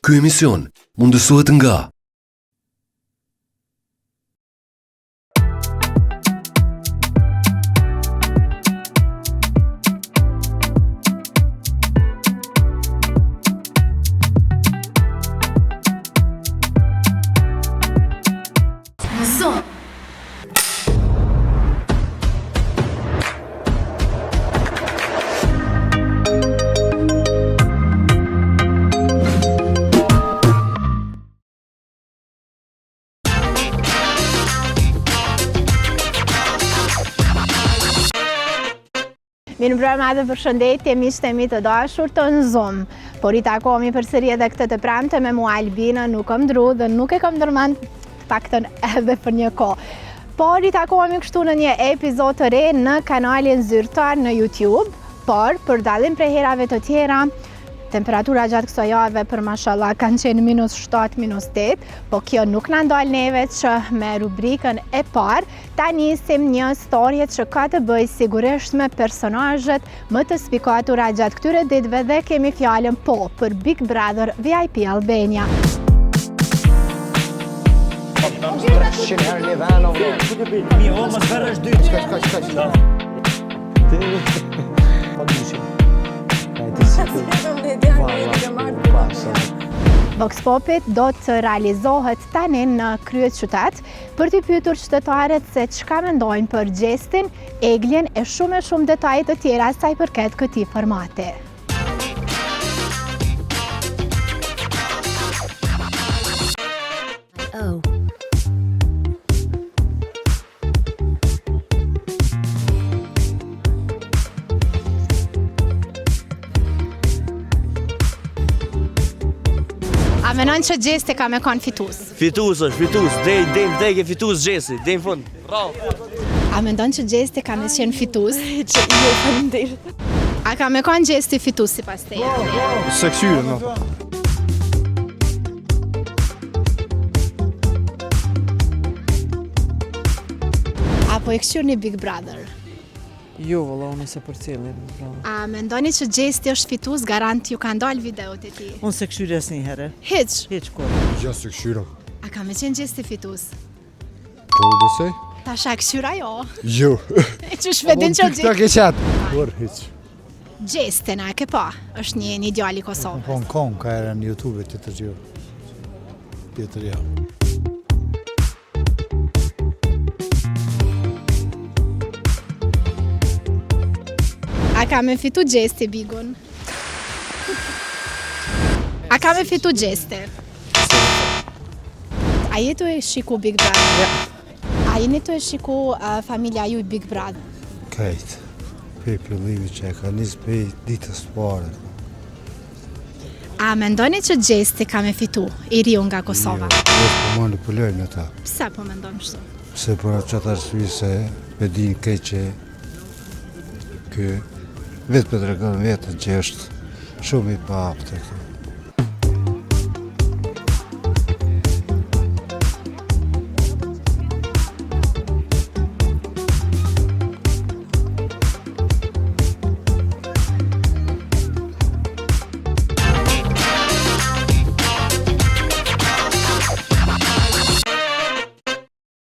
Ky emision mundësohet nga Zoom. Mirëmbrëma dhe përshëndetje miqtë e mi të dashur të në Zoom. Po ritakohemi përsëri edhe këtë të premte me mua Albina, nuk kam ndru dhe nuk e kam ndërmend të paktën edhe për një kohë. Po ritakohemi kështu në një epizod të re në kanalin zyrtar në YouTube, por për dallim prej herave të tjera, Temperatura gjatë kësaj jave për mashallah kanë qenë minus 7, minus 8, po kjo nuk na ndal neve që me rubrikën e parë ta nisim një storje që ka të bëjë sigurisht me personazhet më të spikatura gjatë këtyre ditëve dhe kemi fjalën po për Big Brother VIP Albania. Vox Popit do të realizohet tani në kryeqytet për t'i pyetur qytetarët se çka mendojnë për Gjestin, Eglin e shumë e shumë detaje të tjera sa i përket këtij formati. Oh. A menon që Gjesti ka me kon fitus? Fitus është, fitus, deri deri në vdekje fitus Gjesti, deri në fund. Bravo. A mendon që Gjesti ka me qenë fitus? Që jo, faleminderit. A ka me kon Gjesti fitus sipas teje? S'e kqyri, no. A po e kqyrni Big Brother? Jo, valla, unë s'e përcjelli Big Brother. A mendoni që Gjesti është fitus, garant ju kanë dalë videot e tij? Unë s'e kqyri asnjëherë. Hiç? Hiç, kurrë. Jo, s'e kqyra. A ka me qenë Gjesti fitus? Po, besoj? Tash a kqyr a jo? Jo. E qysh e din që Gjesti? TikTok e qatë. Por, hiç. Gjestin, a e ke pa? Është një, një djalë i Kosovës. Po, në konë, ka era në Youtube të të gjë. Tjetër jo. A ka me fitu Gjesti Bigun? A ka me fitu Gjesti? A je tu e shiku Big Brother? Ja. A jeni tu e shiku uh, familja juj Big Brother? Krejt. Prej fillimit që e ka nis prej ditës parë. A mendoni që Gjesti ka me fitu, i riu nga Kosova? Jo, jo, po manipulojnë me ta. Pse po mendon kështu? Se për atë qatë arsye se e din krejt që ky vetë po tregon veten që është shumë i paaftë këtu.